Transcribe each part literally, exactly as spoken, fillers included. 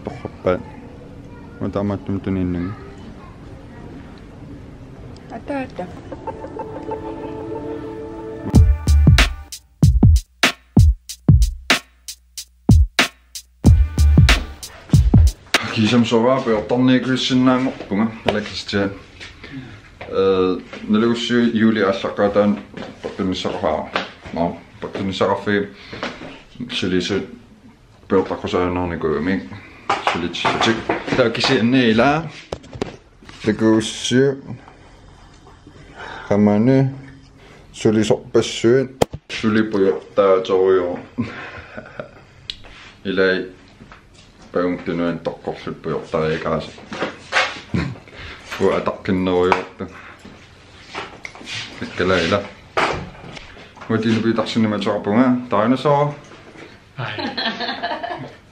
Torrappaat. Uanga taamaattumik tuniinnanga. Ata, ata. Kiisami soorlu pujortarniakusinnaanngorpunga, Alexia. Eh, nalugussiuk juulip aallaqqaataani peqqinnissaqarfik. Nå, peqqinnissaqarfik sulisut pujortaqqusaajunnaarnikuugamik sulitissutik. Taava kisianni ila takugussiuk qamani sulisorpassuit suli pujortaatorujoor. Ilai pajunnguit tunuani toqqorlutik pujortariakaasa. Uanga ataqqinnerujoorpunga. Ikkalaila. Uanga tiinupiitarsinnimateqarpunga. Dinosaur. Ai.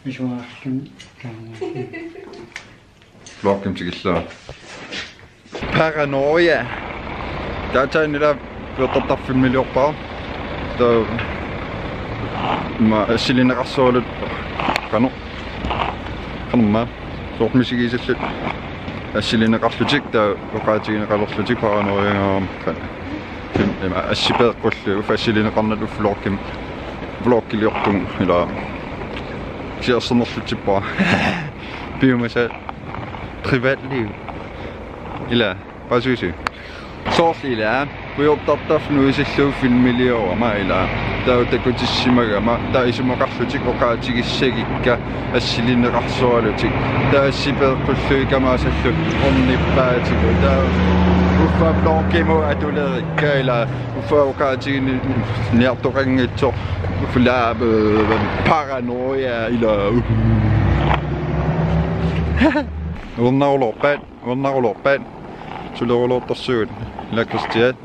Visuaarlun taama. Vloggimut tikilluarit. Paranoia. Taava taanna ila pujortartarfimmiiliorpara. Taava ima assilineqarsualut qanoq. Qanormaa. Soorlu misigisallutik assilineqarlutik taava oqaatigineqalerlutik paranoiangaarami. Film, ima, assipeeqqullugu, uffa assilineqarnata uffa vloggim-, vloggiliorpunga, ila. Kisianni ersernerlutsippara. Piumasaat privatliv. Ila, paasivisi. Soorlu ila, pujortartarfik nuisillugu filmiliorama ila. Taava takutissimagama, taava isumaqarlutik oqaatigissagikka, assilineqarsualutik. Taava assipeeqqullugit kamaasallu ornippaatigut. Taava uffa vloggimut atulerikka ila. Uffa oqaatiginiartoqanngitsoq. Uffa ila, eh, paranoia ila. Uernarulorpaat, uernarulorpaat. Suleruloortarsugut. Ila Kristian.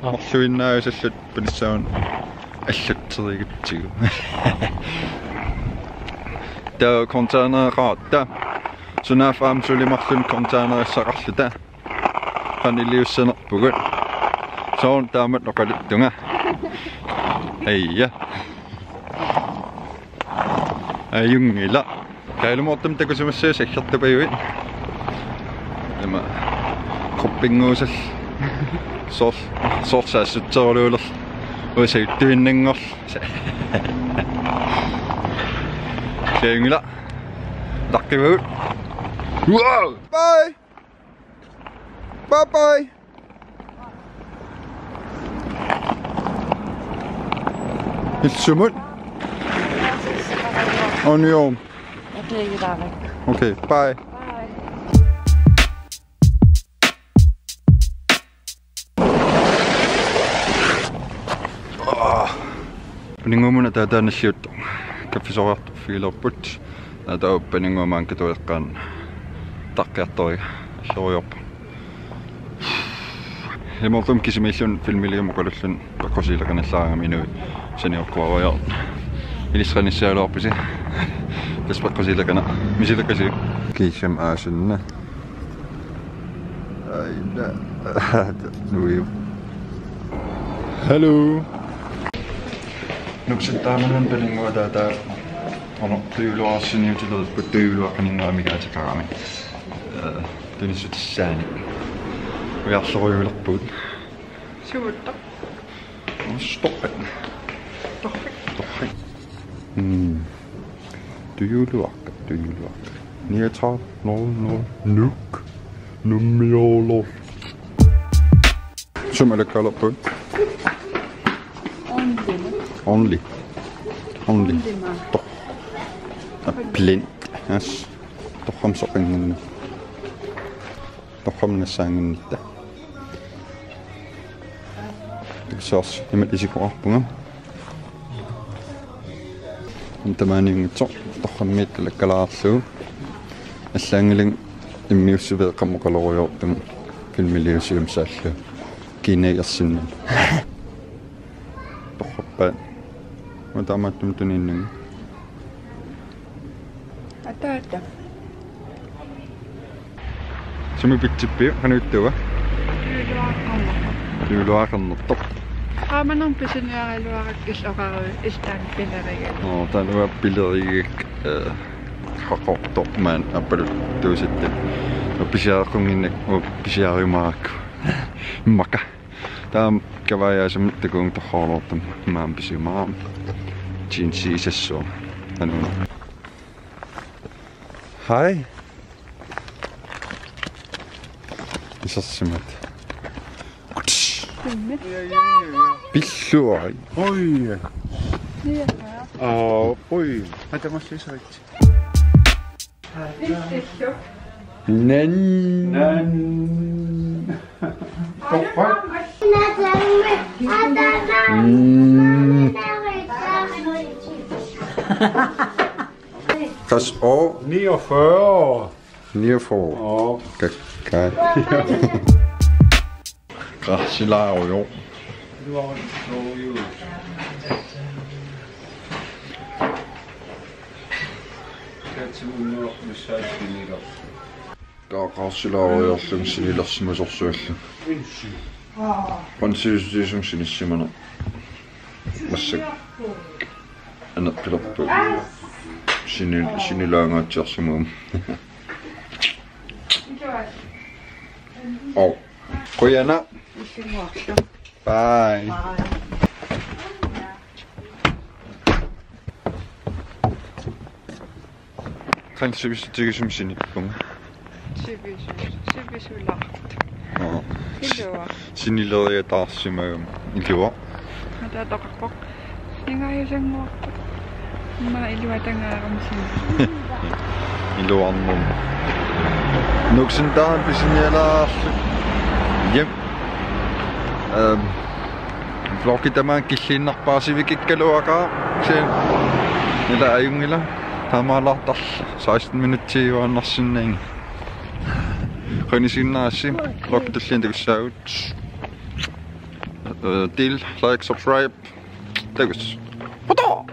Aa. Marluinnaavisalluta panissaun allatserigutsigu. Taava containereqarta. Sunaaffa aamma suli marlunnik containerissaqarluta. Qanoq iliussanerpugut. Soorlu taamatut oqaluttunga. Aja. Ajunngilaq. Kaalumoortumik takusimassavat saggertupajuit. Ima. Quppinnguusal. Soor-, soorlu saassutseruluulerluta. Uanga sajuttuinnanngorluta. Ajunngilaq. Taqqivagut. Wow! Bye! Bye bye. Ilsumut. Onion. Okay, bye. Bye. Paninnguamut ataataanilliuttoq kaffisoriartorfigilerput. Ataata paninnguamut ankatueqqaan taqqiartoriga alloriorpoq. Imaattumik kisimiilluni filmiliorama oqalulluni peqqusiileqannilaarama inuit saniorkuariarluni. Ilissi qanissagaluarpusi? Tassa peqqusiileqanaq. Misileqisi. Kiisami aasinna. Aina. Nuiu. Hello. Nuksattaarnangan paninnguaq ataata. Ono, tujuluarsinniutilerput tujuluaqqaninnguamik aateqarami. Eh, tunissutissaanik. Ujarloriulerput. Siulleq. Torrak. Torrak. Torrak. Mm. Tujuluarpat, tujuluarpat. Niogtredive nul nul. Nuuk. Nummioolor. Sumi alakkaalerpugut? Only. Only. Only. Only, ma. Tor-, a blend. Yes. Torrak soqanngornitta. Torrak nassaanngornitta. Soorlu imatut isikkoqarpunga. Tamaaniunngitsoq torrammiit alakkalaarlugu. Allaanngilanga immiussiveeqqamut oqalorujoortumik filmiliusiumsaallu. Kiinnagiarsinnaa. Torrappaat. Uanga taamaattumik tuniinnanga. Ata, ata. Sumi pitsippiuk, qanoq ittuua? Tujuluaqqammerpoq. Tujuluaqqammerpoq. Qaamanermik pisiniaraluarakku illoqarui iltaan pilerigalugu. Nå, taanna pilerigalugu, eh, Qortoq maani appaluttuusitta. Pisiareqqunnginnakku pisiariumaarakku. Immaqa. Taava kavaajaasamik takuuk torraaloortumik maani pisiumaarama. Jeansi isassuaq. Anuna. Hej. Isersimat. Pilluari. Oj. Aa, oj. Hata massi sarit. Nan. Nan. Mm. Kas o? Niogfyrre. Niogfyrre. Åh. Ka-, ka-. Qarsilaarujoq. Taava qarsilaarujoorlunga sinilersimasorsuarlunga. Qansiusutigisumik sinissimaneq. Massakkut. Aneqqilerpugut. Sini-, sinilaangaatsiarsimagama. Ov. Qujanaq. Illinguarlu. Bye. Bye. Qansiusutigisumik sinippunga. Sivisu-, sivisulaartoq. Aa. Iluaq. Sinileriataarsimagama. Iluaq. Ataatoqarpoq. Ningaajusanguarpoq. Immaqa iluatangaaramik sini. Iluarnun. Nuuksintaarami pisinialaarluni. Jep. Ehm, vloggi tamaanga killiinnarpara sivikikkaluaqaaq. Kisianni ila ajunngilaq. Taamaalaartarlunga seksten minutsiuaannarsinnaanngilaq. Qujanaq isiginnaarassi. Vloggi tulliani takussaagut. Eh, del, like, subscribe. Takuss. Puto!